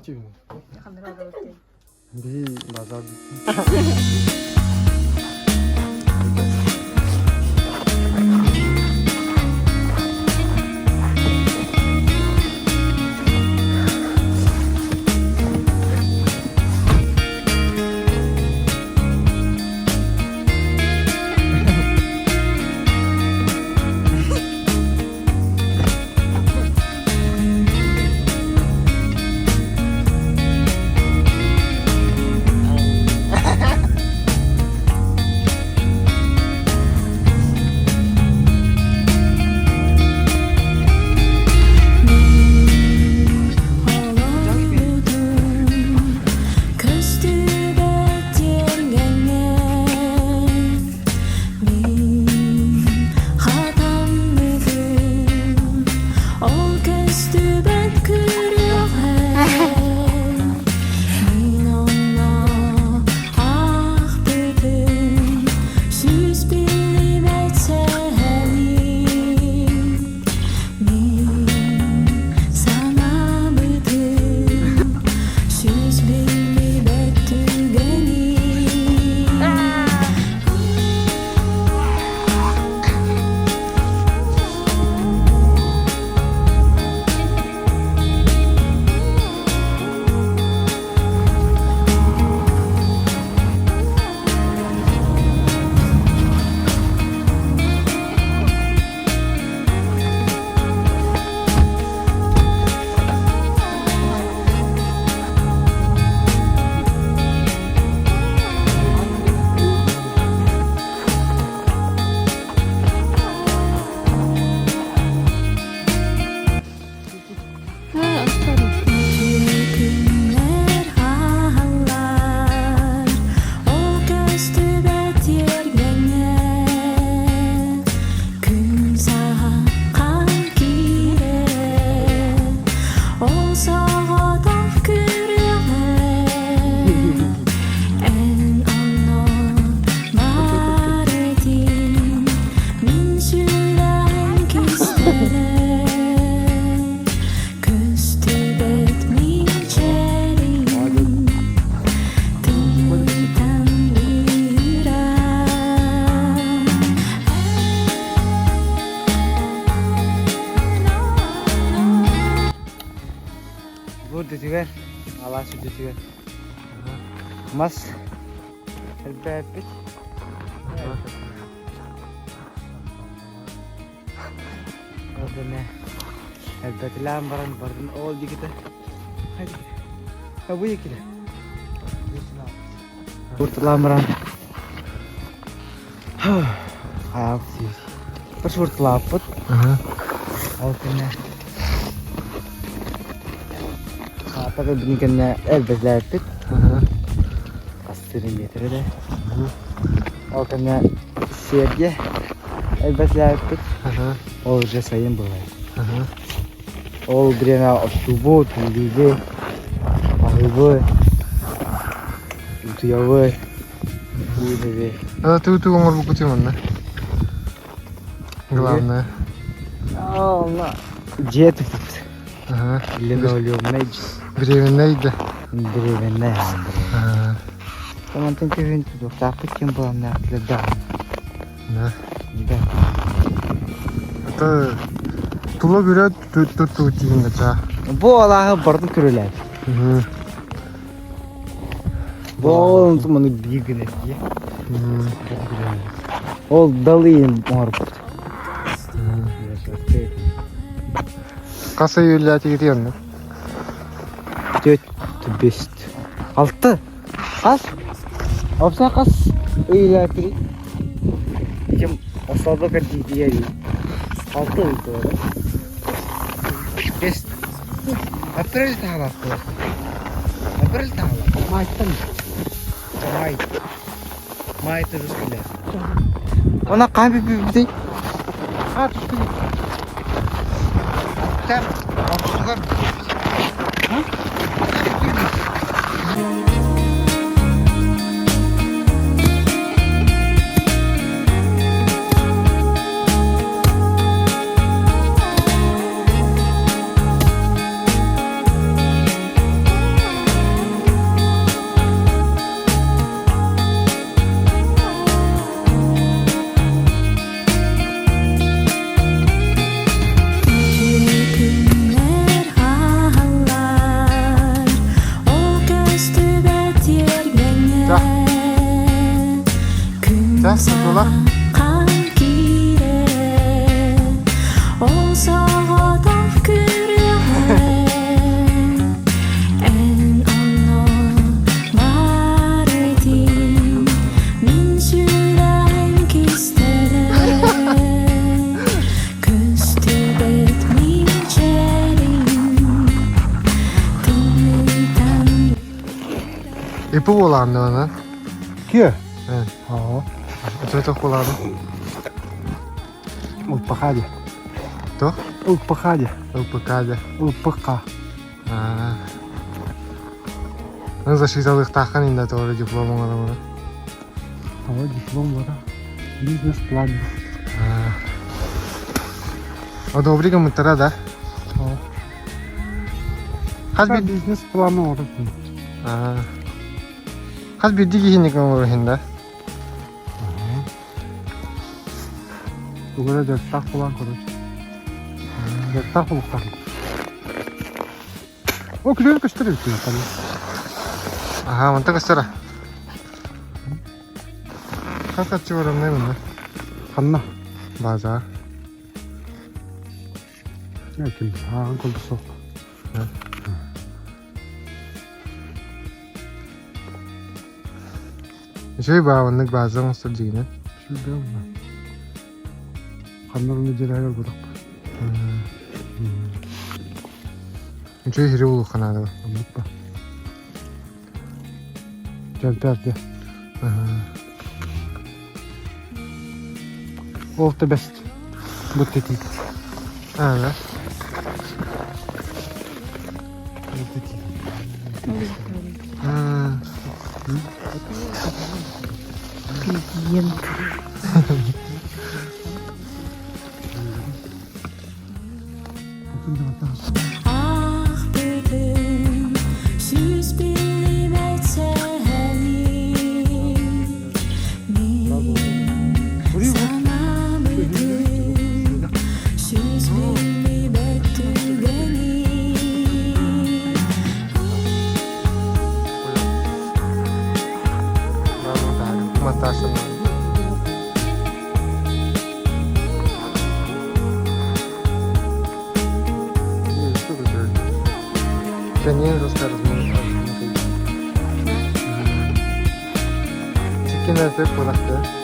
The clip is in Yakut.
Тиһин. Биһи базар Бу үрдүтүгэр, алаас үрдүтүгэр мас элбээппит. Ол гэнэ элбэтилээн баран бардын ол диките. Бу диките. Урталаан баран хаал сиир. Бір урталааппыт. Ол кэннэ хаата кэлбитин кэннэ элбэтилээппит. Астыырын биэтэрэ да. Ол кэннэ сиэргэ элбэтилээппит. Ол уже сайын буолар. Ол бириэмэ оттуубут, үлэлиибит, аһыыбыт, утуйабыт, уунэбит. Туу-туу оҥорбуккутуй манна? Главное. Онно дьиэ туппут. Линолеумнай Деревенный да. Деревенный. Мантан күһүн тутуохтаахпыт ким былааннаахтылар даҕаны. Да. Да. Это тула көрө туттуу тииҥҥэ чаа. Бу алааһы барытын көрүлээн. Бу ол маны биир гына дии. Ол далыйын оҥорбут. Хас ый үллээтигитий онно? Төрт, бес, алты. Хас? Опса хас ыйлаатыр? Ким особо кэрдиитийэр алты ый туора. Бес. Апрель таһалаахтар. Апрель таһалаах. Майтан. Май. Май түбүскүлэ. Она хаан бүппүтүй? А, түскүлэ. Там, охсугар. Да, Сатула? Қан киирэр, ол соҕотох күрүөҕэ Эн онно баар этиҥ, мин сүрэҕим кистэлэ Көстүбэт мичээрин тымныытан Ипи буолаан да Киэ? Оо. Өтө буолаады. ЛПХ дии. Туох? ЛПХ дии. ЛПК дии. ЛПК. Ну, защиталыахтааххын инде тоҕо диплом оҥоромуна. Того диплом бара. Бизнес-план. Одобри гыммыттара да? Хас Хас биир бизнес-план оҥорбут. Хас биирдии киһини оҥоруһун да? Тугу эрэ дьарыктаах буолан короче. Дьарыктаах буолуохтаах. О, күлүгүн көстөр эбит дии Аха, манта көстөр. Хас харчы барамнай манна? Ханна? Базар. Ким? Ааҕан курдук суох. Үчүгэй баа маннык база оҥостор дьиҥинэн. Үчүгэй баа. Ханна эрэ дьиэрэһигэр буолуохпут. Үчүгэй сири булуохха наада. Оннук ба. Дьэлтээр дьэ. All the best. Бу тетит. Аа, Клиент. Ах бүтүн сүүс билбэт сэһэним Мин санаабытым сүүс биллибэт түгэни Монтаж. Пионер расскажет. Чикин это кулакты.